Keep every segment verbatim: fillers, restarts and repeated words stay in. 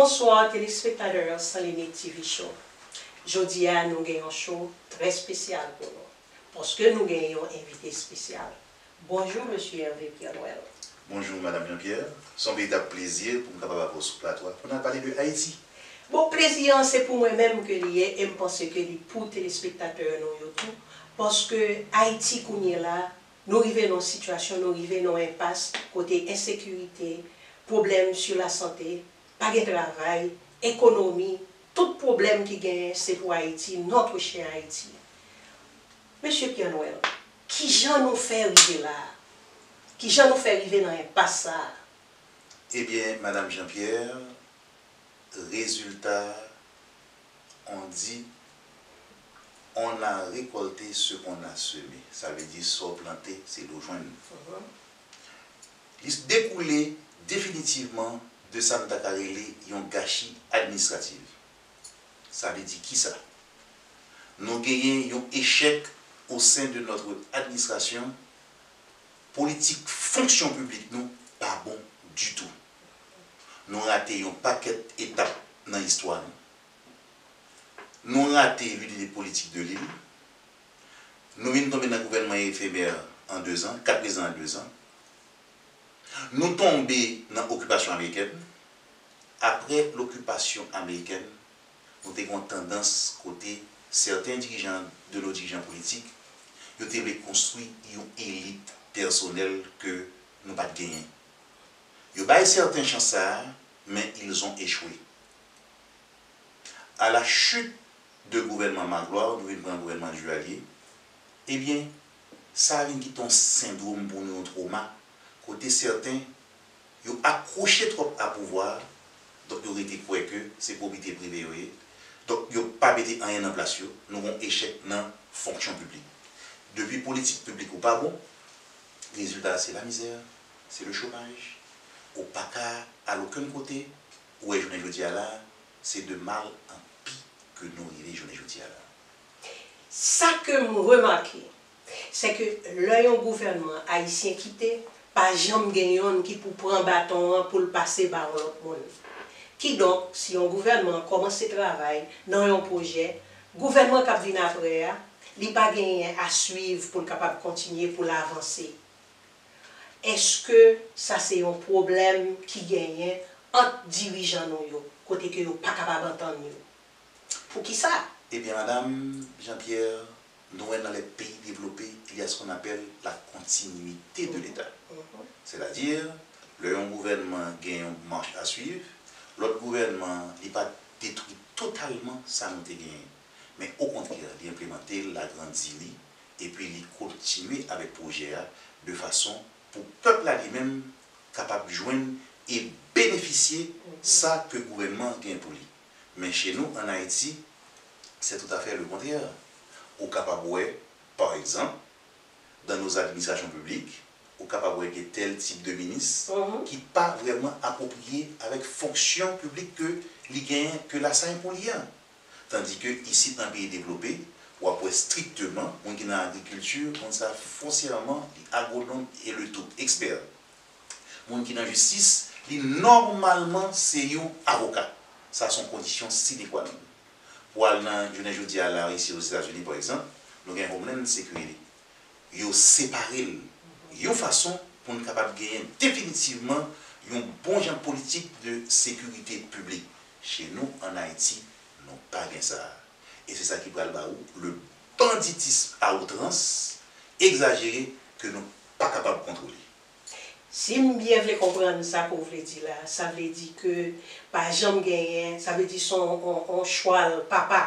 Bonswa, telespektatè Sans Limite T V Show. Jodi a, nou gen yon show trè espesyal pou nou, paske nou gen yon envite espesyal. Bonjou, mesye Hervé Pierre Noël. Bonjou, Madam Jean-Pierre. Se yon veritab plezi pou m kapab avè w sou plato a pou n al pale de Ayiti. Bon, plezi an se pou mwen menm ke li ye, e m panse ke li pou telespektatè nou yo tou, paske Ayiti kounye la, nou rive nan yon sitiyasyon, nou rive nan yon enpas kote ensekirite, pwoblèm sou lasante, pa gen travay, ekonomi, tout pwoblèm ki genyen se pou Ayiti, notre cher Haïti. Mesye Pierre Noël, kijan nou fè rive la a? Kijan nou fè rive nan enpas sa a? Ebyen, Madam Jean-Pierre, rezilta, on di, on a récolté ce qu'on a semé. Sa vle di, sa w plante, se li w jwenn. Li dekoule definitivman de sa n ta ka rele yon gachi administratif. Sa vle di kisa? Nou genyen yon echèk au sein de notre administration. Politik fonksyon piblik nou pa bon ditou. Nou rate yon pakèt etap nan istwa nou. Nou rate l'unité politique de l'île. Nou vin tonbe nan gouvènman efemè an dezan, kat prezan an dezan. Nou tonbe nan okipasyon amerikèn. Apre lokipasyon amerikèn, nou te gen yon tandans kote sèten dirijan de nos dirigeants politiques, yo te vle konstwi yon elit pèsonèl ke nou pa t genyen. Yo bay sèten chans sa a, men ils ont échoué. À la chute de gouvènman Magloire, nou vin pran gouvènman Duvalier, ebyen, sa vin kite yon sendwòm pou nou, yon twoma, kote sèten, yo akwoche twòp a pouvwa a, donk yo rete kwè ke se pwopwete prive yo ye, donk yo pa mete anyen nan plas yo, nou gen yon echèk nan fonksyon piblik. Depi politik piblik ou pa bon, rezilta a se lamizè, se le chomaj, ou pa ka al okenn kote, ou wè jounen jodi a la, se de mal en pis ke nou rive jounen jodi a la. Sa ke m remake, se ke lè yon gouvènman ayisyen kite, pa janm gen yonn ki pou pran baton an pou l pase ba yon lòt moun. Kidonk, si yon gouvènman kòmanse travay nan yon pwojè, gouvènman k ap vin apre a, li pa genyen a swiv pou l kapab kontinye, pou l avanse. Èske sa se yon pwoblèm ki genyen ant dirijan nou yo, kote ke yo pa kapab antann yo? Poukisa? Ebyen, Madam Jean-Pierre, nou wè nan lè peyi devlope, il y a ce qu'on appelle la continuité de l'État. Sètadi, lè yon gouvènman gen yon mach a swiv, lòt gouvènman, li pa detwi totalman sa nou te genyen. Men okontrè, li enplimante l, l agrandi li, epi li kontinye avèk pwojè a de fason pou pèp la li menm kapab jwenn e benefisye sa ke gouvènman an gen pou li. Men chez nous, en Haïti, c'est tout à fait le contraire. Ou kapab wè, pa egzanp, dans nos administrations publiques, ou kapab wè gen tèl tip de minis ki pa vrèman apwopriye avèk fonksyon piblik ke li genyen, ke la sa gen pou li an. Tandis que ici, nan peyi devlope, w ap wè strikteman, moun ki nan agrikilti, moun sa fonsyèman, li agwonòm e le tout, ekspè. Moun ki nan jistis, li nòmalman se yon avoka. Sa se yon kondisyon sine qua non. Pou al nan, jounen jodi a la, isi Ozetazini, pa egzanp, nou gen Homeland Security. Yo separe l yon fason pou n kapab genyen definitivman yon bon jan politik de sekirite piblik. Chez nous, en Haïti, nou pa gen sa a. E se sa ki pral ba ou le banditisme à outrance, egzajere, ke nou pa kapab kontwole. Si m byen vle konprann sa ke w vle di la, sa vle di ke pa janm genyen, sa vle di se yon, yon, yon chwal papa.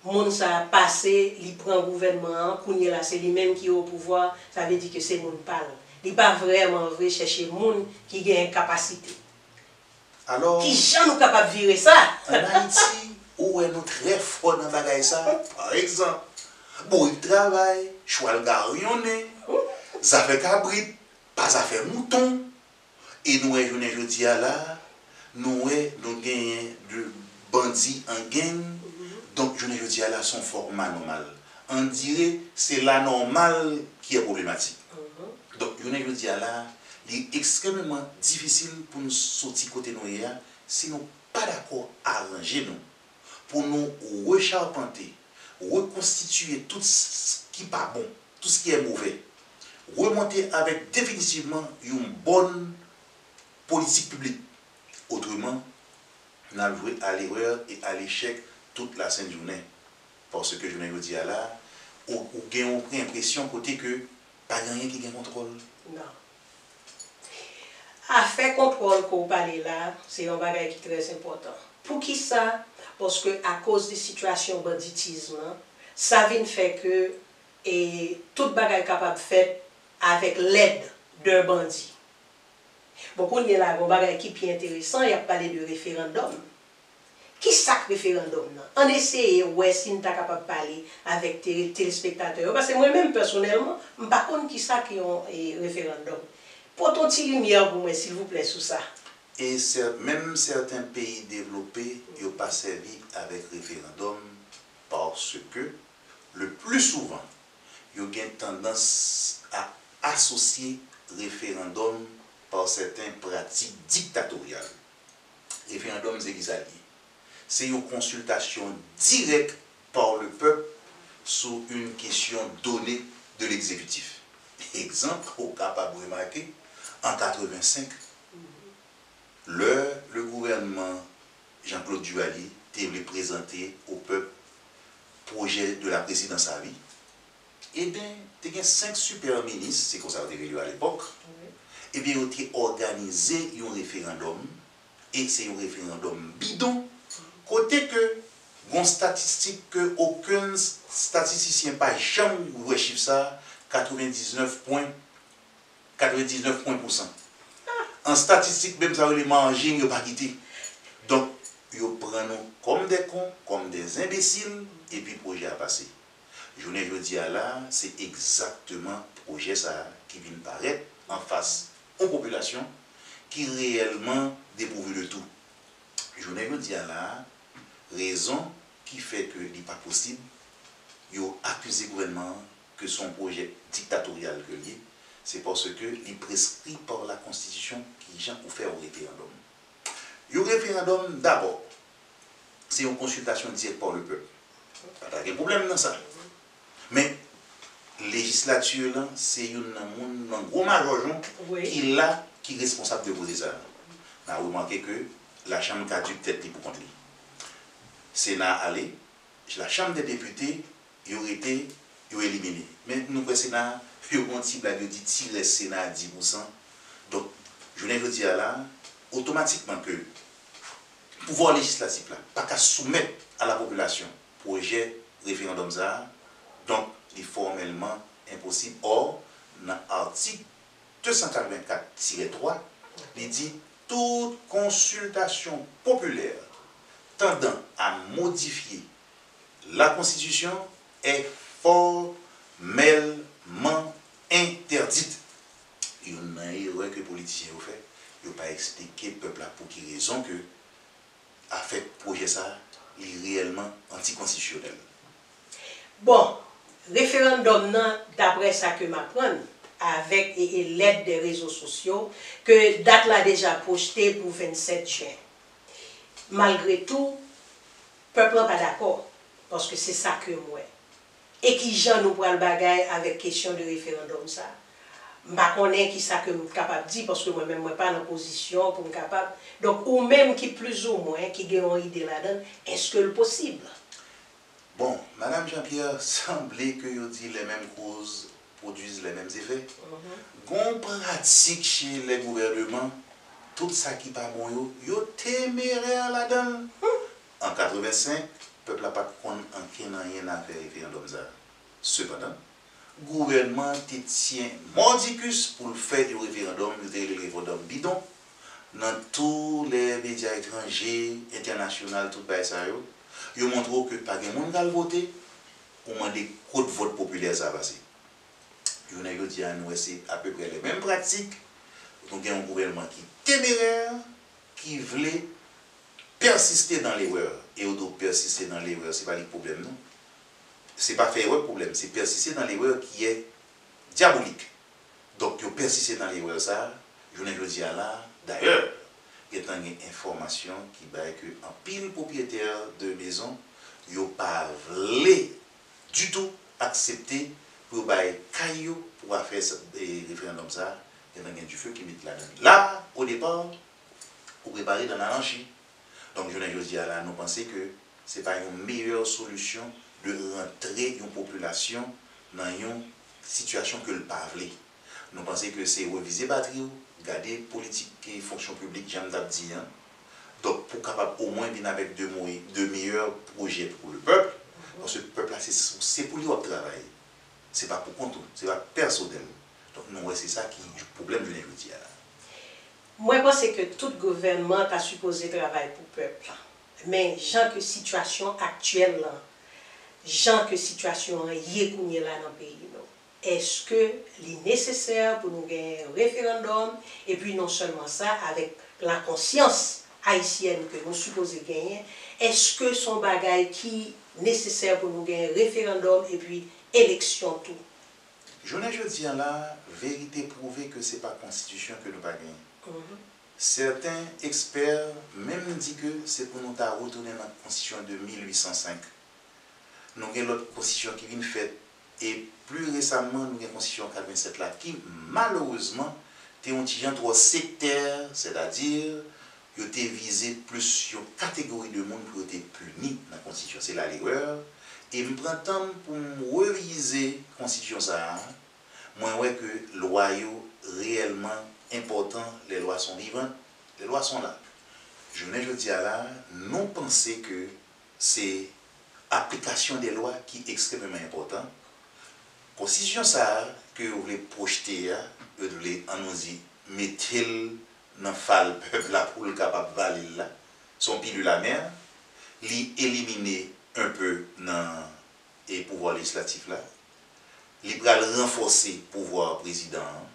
Moun sa a pase, li pran gouvènman an, kounye la se li menm ki o pouvwa, sa vle di ke se moun pa l. Li pa vrèman vle chèche moun ki gen kapasite. Alò, kijan nou kapab vire sa? Ann Ayiti, ou wè nou trè fò nan bagay sa. Pa egzanp, bourik travay, chwal garyonnen, zafè kabrit, pa zafè mouton. E nou wè jounen jodi a la, nou wè nou genyen de bandi an gang. Donk, jounen jodi a la, se yon fòma nòmal. On dirait se la normale qui est problématique. Donk, jounen jodi a la, li ekstrèmeman difisil pou n soti kote nou ye a, si nou pa dakò aranje nou pou nou rechapante, rekonstitiye tout s- ki pa bon, tout ce qui est mauvais, remonte avec définitivement yon bòn politik piblik. Otreman, n ap jwe à l'erreur et à l'échec tout la sent jounen. Paske jounen jodi a la, ou, ou gen yon enpresyon kote ke pa gen anyen ki gen kontwòl. Non. Afè kontwòl ke w pale la, se yon bagay ki trè enpòtan. Poukisa? Paske akoz de sitiyasyon banditizm lan, sa vin fè ke e tout bagay kapab fèt avèk lèd de bandi. Bon, kounye a la, gon bagay ki pi enteresan, y ap pale de referandòm. Ki sa k referandòm nan? Ann eseye wè si n ta kapab pale avèk te- telespektatè yo, paske mwen menm pèsonèlman, m pa konn ki sa ki yon e, referandòm. Pote yon ti limyè pou mwen, silvouplè, sou sa. E sè- menm sèten peyi devlope, yo pa sèvi avèk referandòm paske, le pli souvan, yo gen tandans a asosye referandòm pa sèten pratik diktatoryal. Referandòm, se ki sa l ye? Se yon konsiltasyon dirèk par le peuple sou yon kesyon done de l'exécutif. Egzanp, ou kapab remake, an katrevensenk, lè le gouvènman Jean-Claude Duvalier te vle prezante o pèp pwojè de la présidence à vie, ebyen, te gen senk sipè minis, se konsa yo te rele yo alepòk, ebyen, yo te òganize yon referandòm, e se yon referandòm bidon, kote ke gon statistik ke okenn statistisyen pa janm wè chif sa, katrevendiznèf pwen katrevendiznèf pwen pousan. An statistik, menm sa yo rele margin, yo pa kite. Donk, yo pran nou kòm de kon, kòm de enbesil, epi pwojè a pase. Jounen jodi a la, se egzakteman pwojè sa a ki vin parèt anfas yon popilasyon ki reyèlman depouvi de tou. Jounen jodi a la, rezon ki fè ke li pa posib, yo akize gouvènman an ke se yon pwojè diktatoryal ke l ye, se paske li preskri pa la konstitisyon kijan ou fè yon referandòm. Yon referandòm, dabò, se yon konsiltasyon dirèk pa le pèp. Pa ta gen pwoblèm nan sa. Men, lejislati lan, se youn nan moun, nan gwo majòjon ki la, ki responsab de koze sa. N a remake ke lachanm kadik tèt li pou kont li. Sena ale, lachanm dè depite, yo rete, yo elimine. Men nou kwè Sena, yo gon ti blag, yo di ti rès Sena a dis pousan. Donk, jounen jodi a la, otomatikman ke pouvwa lejislatif la pa ka soumèt a la popilasyon pwojè referandòm sa a, donk, li fòmèlman enposib. Or, nan atik de san katrevenkat tirè twa, li di tout konsiltasyon popilè tandant à modifier la Constitution est formellement interdite. Youn nan erè ke politisyen yo fè, yo pa eksplike pèp la pou ki rezon ke afè pwojè sa a, li reyèlman antikonstitisyonèl. Bon, referandòm nan, daprè sa ke m aprann, avèk e, e lèd de rezo sosyo, ke dat la deja pwojte pou vennsèt jen. Malgre tou, pèp lan pa dakò, paske se sa ke m wè. E kijan nou pral bagay avèk kesyon de referandòm sa? M pa konnen kisa ke m kapab di, paske mwen menm mwen pa nan pozisyon pou m kapab. Donk, ou menm ki plizoumwen, ki gen yon ide ladan l, èske l posib? Bon, Madame Jean-Pierre, sanble ke yo di les mêmes causes produisent les mêmes effets. Gon pratik chez les gouvernements, tout sa ki pa bon yo, yo temerè ladan l. An katrevensenk, pèp la pa t konn ankenn anyen nan afè referandòm sa. Sepandan, gouvènman an te tyen mòdikis pou l fè yon referandòm, yo te rele l referandòm bidon. Nan tou lè medya etranje, entènasyonal, tout bagay sa yo, yo montre w ke pa gen moun k al vote, ou mande kot vòt popilè sa a pase. Jounen jodi a, nou wè se apeprè lè menm pratik. Nou gen yon gouvènman ki temerè, ki vle persiste dans l'erreur. E yo di w persiste dans l'erreur, se pa li k pwoblèm nan. Se pa fè erè k pwoblèm, se persiste dans l'erreur qui est diabolique. Donk, yo persiste nan erè sa a, jounen jodi a la, dayè, Gentan gen enfòmasyon ki bay ke anpil pwopyetè de mezon, yo pa vle ditou aksepte pou yo bay kay yo pou afè sa, e, referandòm sa a. Gentan gen dife ki met ladan. La, o depa, ou prepare dans l'anarchie. Donk, jounen jodi a la, nou panse ke se pa yon meyè solisyon de rantre yon popilasyon nan yon sitiyasyon ke l pa vle. Nou panse ke se revize batri w, gade politik e fonksyon piblik, jan m t ap di an. Donk, pou kapab omwen vin avèk de moy-, de meyè pwojè pou le pèp, paske pèp la, se, se pou li w ap travay. Se pa pou kont ou, se pa pèsonèl. Donk, nou wè se sa ki pwoblèm jounen jodi a la. Mwen panse ke tout gouvènman ta sipoze travay pou pèp la. Men jan ke sitiyasyon aktyèl lan, jan ke sitiyasyon an ye kounye la nan peyi nou, èske li nesesè pou nou genyen referandòm? Epi non sèlman sa, avèk lakonsyans ayisyèn ke nou sipoze genyen, èske se yon bagay ki nesesè pou nou genyen referandòm epi eleksyon tou? Jounen jodi a la, verite pwouve ke se pa konstitisyon ke nou pa genyen. Sèten ekspè menm di ke se pou nou ta retounen nan konstitisyon de mil uit san senk. Nou gen lòt konstitisyon ki vin fèt, e pli resaman, nou gen konstitisyon katrevennsèt la ki, malerezman, te yon ti jan twò sektè, sètadi, yo te vize plis yon kategori de moun pou yo te pini nan konstitisyon. Se la lerè. E m pran tan m pou m revize konstitisyon sa a, mwen wè ke lwa yo reyèlman enpòtan, les lois sont vivantes, les lois sont là. Jounen jodi a la, nou panse ke se aplikasyon de lwa ki ekstrèmeman enpòtan. Konstitisyon sa a ke yo vle pwojte a, yo vle, an nou di, mete l nan fal pèp la pou l kapab vale l la. Se yon pilil amè. Li elimine enpe nan e pouvwa lejislatif la. Li pral ranfòse pouvwa prezidan an,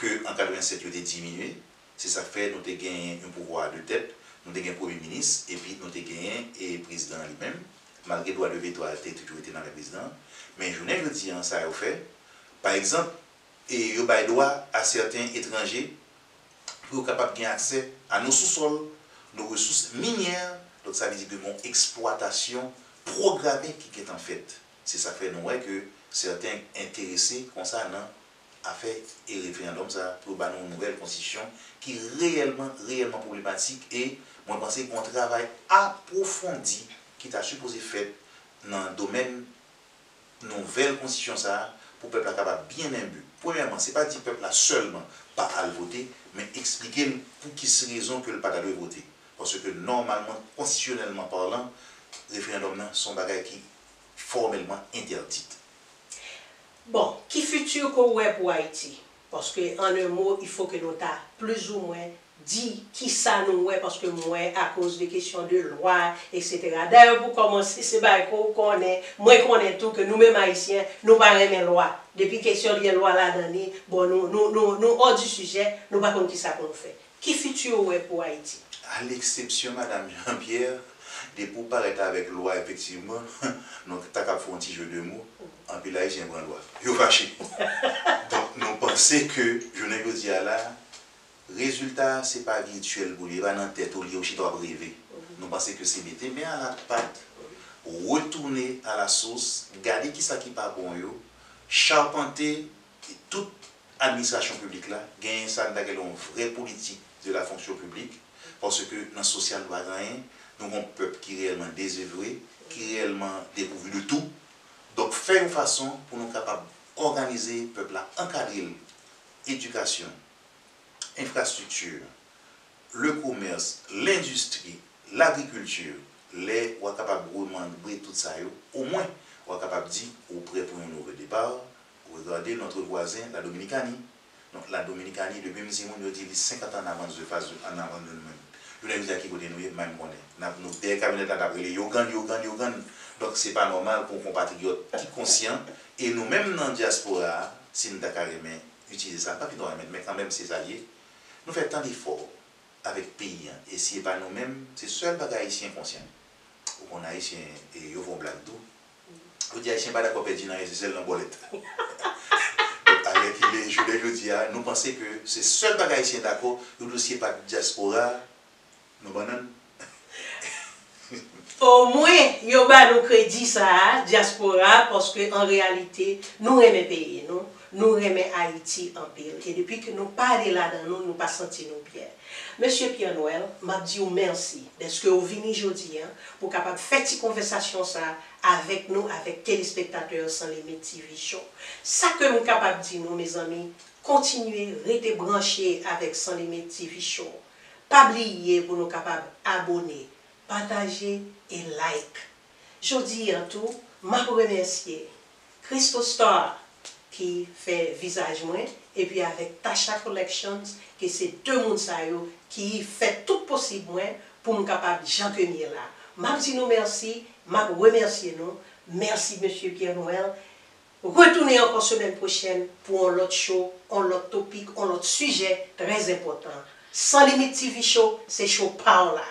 ke an katrevennsèt yo te diminye. Se sa k fè nou te genyen yon pouvwa de tèt, nou te gen premye minis, epi nou te genyen e prezidan an li menm, malgre dwa de veto a te toujou rete nan men prezidan an. Men jounen jodi a, sa yo fè, pa egzanp, e yo bay dwa a sèten etranje pou yo kapab gen aksè a nou sousòl, nou resous minyè. Donk, sa vle di ke gen yon eksplwatasyon pwograme ki gentan fèt. Se sa k fè nou wè ke sèten enterese konsa nan afè e referandòm sa a, pou yo ba nou yon nouvèl konstitisyon ki reyèlman, reyèlman pwoblematik. E mwen panse gen yon travay apwofondi ki ta sipoze fèt nan domèn nouvèl konstitisyon sa a pou pèp la kapab byen enbi. Premyèman, se pa di pèp la sèlman pa al vote, men eksplike l pou ki rezon ke l pa ta dwe vote. Paske nòmalman, konstitisyonèlman palan, referandòm nan se yon bagay ki fòmèlman entèdit. Bon, ki fiti ke w wè pou Ayiti? Paske, en un mot, il faut que nou ta plizoumwen di kisa nou wè, paske m wè akoz de kesyon de lwa, etsetera. Dayè, pou kòmanse, se bagay ke w konnen, mwen konnen tou ke nou menm Ayisyen, nou pa renmen lwa. Depi kesyon gen lwa ladan li, bon, nou, nou, nou, nou hors du sujet, nou pa konn kisa pou nou fè. Ki fiti w wè pou Ayiti? A leksepsyon Madanm Jean Pierre, depi w parèt avèk lwa, efektivman, nou ta kab fè yon ti jeu de mots, anpil Ayisyen pran lwa. Yo fache. Donk, nou panse ke, jounen jodi a la, rezilta a, se pa vityèl pou li, e pa nan tèt ou li ye, ou chita w ap reve. Nou panse ke se mete men a la pat, retounen a la sous, gade kisa ki pa bon yo, chapante tout administrasyon piblik la, genyen sa n ta rele yon vrè politik de la fonction publique, paske nan sosyal nou pa gen anyen, nou gen yon pèp ki reyèlman dezevre, ki reyèlman depourvu de tout. Donk, fè yon fason pou nou kapab òganize pèp la, ankadre l, edikasyon, enfrastrikti, le commerce, lendistri, lagrikilti, lè w a kapab remanbre tout sa yo, omwen, w a kapab di ou prè pou yon nouvo depa, regardez notre voisin, la Dominikani. Donk, la Dominikani, depi m timoun, yo di li senkant an an avans de faz, an avans de nou menm. Jounen jodi a, ki kote nou ye, m pa menm konnen. N ap, nou dèyè kamyonèt la, n ap rele Yogann, Yogann, Yogann. Donk, se pa nòmal pou yon konpatriyòt ki konsyan, e nou menm nan dyaspora a, si n ta ka renmen itilize sa, n pa fin renmen, men kanmenm se sa l ye. Nou fè tan defò avèk peyi a, e si e pa nou menm, se sèl bagay Ayisyen konsyan. Ou konn Ayisyen, e yo fè yon blag tou. Yo di Ayisyen pa dakò pèdi nan anyen, se sèl nan bòlèt. Donk, alèkile, jounen jodi a, nou panse ke se sèl bagay Ayisyen dakò, yon dosye pa dyaspora, Nou bannann. Omwen yo ba nou kredi sa a, dyaspora, paske an reyalite, nou renmen peyi nou, nou renmen Ayiti anpil. E depi ke nou pa ale ladan nou, nou pa santi nou byen. Mesye Pierre Noël, m ap di w mèsi dèske w vini jodi a pou w kapab fè ti konvèsasyon sa a avèk nou, avèk telespektatè San Limit T V Show. Sa ke m kapab di nou, mezanmi, kontinye rete branche avèk San Limit T V Show. Pa bliye pou nou kapab abòne, pataje e like. Jodi a tou, m ap remèsye Christo Star ki fè vizaj mwen, epi avèk Tasha Collections, ke se de moun sa yo ki fè tout posib mwen pou m kapab jan ke m ye la. M ap di nou mèsi, m ap remèsye nou. Mèsi, Mesye Pierre Noël. Retounen ankò semèn pwochèn pou yon lòt show, yon lòt topik, yon lòt sijè trè enpòtan. San Limit T V Show, se show pa w la.